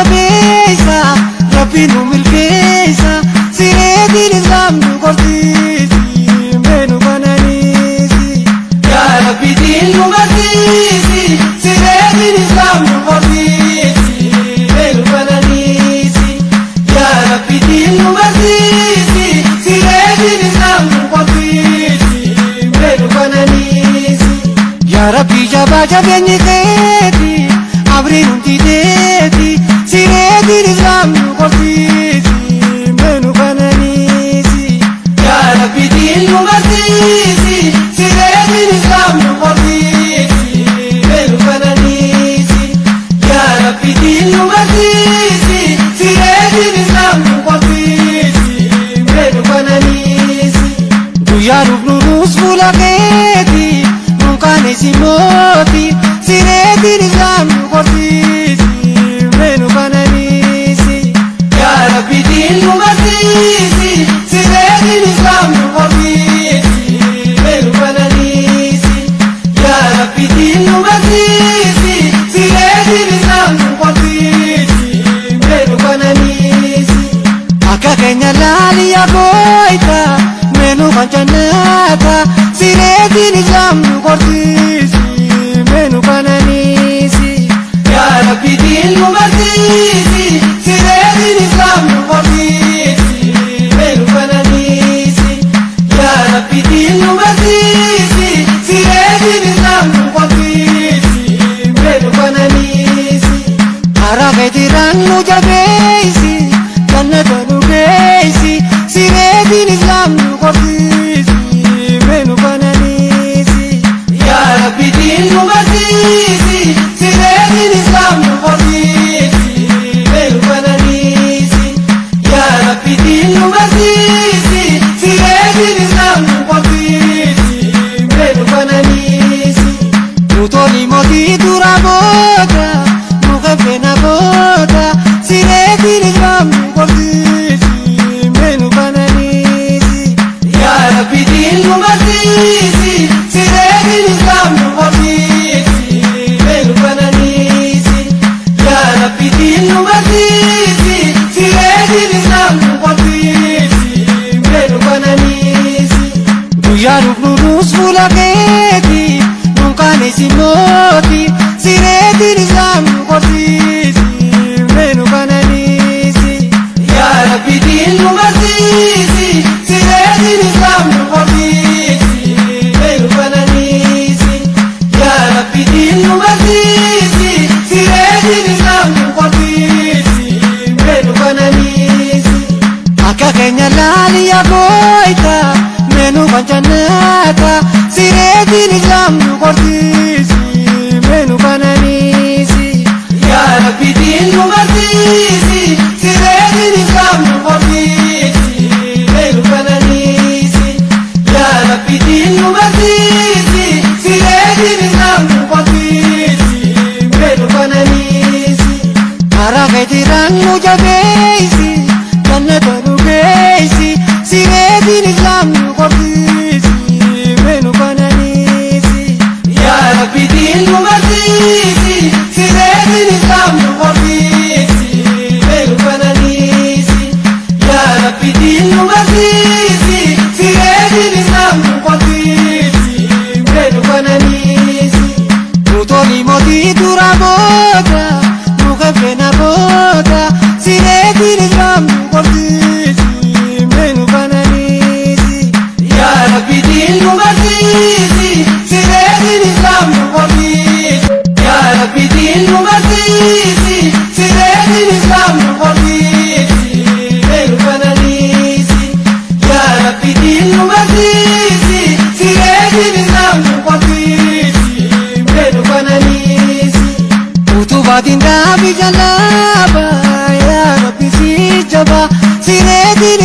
jabeessa, Rabbi nu milkeessa, sireetiin Islaam nu qorsiisi, mee nu qananiisi. Yaa Rabbi diin nu barsiisi, sireetiin Islaam nu qorsiisi, mee nu qananiisi. Yaa Rabbi diin nu barsiisi, sireetiin Islaam nu qorsiisi, mee nu qananiisi. Yaa Rabbi jabaa jabeenyi keeti, amriin hundi teeti, sireetiin Islaam nu qorsiisi, mee nu qananiisi. Yaa Rabbi diin nu barsiisi, sireetiin Islaam nu qorsiisi, mee nu qananiisi. Yaa Rabbi diin nu barsiisi, sireetiin Islaam nu qorsiisi, mee nu qananiisi. Guyyaa dhufnu nus fuula keeti, nun qaanessi mooti, sireetiin Islaam nu qorsiisi, mee nu qananiisi. Yaa Rabbi diin nu barsiisi, sireetiin Islaam nu qorsiisi, mee nu qananiisi. Yaa Rabbi diin nu barsiisi, sireetiin Islaam nu qorsiisi, mee nu qananiisi. Akka keenya laaliyaa gooyta, meenu kan jannaata, sireetiin Islaam nu qorsiisi, mee nu qananiisi. Yaa Rabbi diin nu barsiisi, sireetiin Islaam nu qorsiisi, mee nu qananiisi. Yaa Rabbi diin nu barsiisi, sireetiin Islaam nu qorsiisi, mee nu qananiisi. Karaa keetirraan nu jabeessi, jannata nu geessi, sireetiin Islaam nu qorsiisi, mee nu qananiisi. Yaa Rabbi diin nu barsiisi, sireetiin Islaam nu qorsiisi, mee nu qananiisi. Yaa Rabbi diin nu barsiisi, sireetiin Islaam nu qorsiisi, mee nu qananiisi. Nuutonni mootii dura booda, nu qebbena booda, sireetiin Islaam nu qorsiisi, mee nu qananiisi. Yaa Rabbi diin nu barsiisi, sireetiin Islaam nu qorsiisi, mee nu qananiisi. Yaa Rabbi diin nu barsiisi, sireetiin Islaam nu qorsiisi, mee nu qananiisi. Guyyaa dhufnu nus fuula keeti, nun qaanessi mooti, sireetiin Islaam nu qorsiisi, mee nu qananiisi. Yaa Rabbi diin nu barsiisi, sireetiin Islaam nu qorsiisi, mee nu qananiisi. Yaa Rabbi diin nu barsiisi, sireetiin Islaam nu qorsiisi, mee nu qananiisi. Akka keenya laaliyaa gooyta, meenu kan jannaata, sireetiin Islaam nu qorsiisi, mee nu qananiisi. Yaa Rabbi diin nu barsiisi, sireetiin Islaam nu qorsiisi, mee nu qananiisi. Yaa Rabbi diin nu barsiisi, sireetiin Islaam nu qorsiisi, mee nu qananiisi. Karaa keetirraan nu jabeessi, jannata nu geessi, sireetiin Islaam nu qorsiisi, mee nu qananiisi. Yaa Rabbi diin nu barsiisi, sireetiin Islaam nu qorsiisi, mee nu qananiisi. Yaa Rabbi diin nu barsiisi, sireetiin Islaam nu qorsiisi, mee nu qananiisi. Nuutonni mootii dura booda, nu qebbena booda, sireetiin Islaam nu qorsiisi, mee nu qananiisi. Yaa Rabbi diin nu barsiisi, sireetiin Islaam nu qorsiisi. Yaa Rabbi diin nu barsiisi, sireetiin Islaam nu qorsiisi, mee nu qananiisi. Yaa Rabbi diin nu barsiisi, sireetiin Islaam nu qorsiisi, mee nu qananiisi. Utubaatiin dhaabi jalaaba, yaa Rabbi si jaba, sireetiin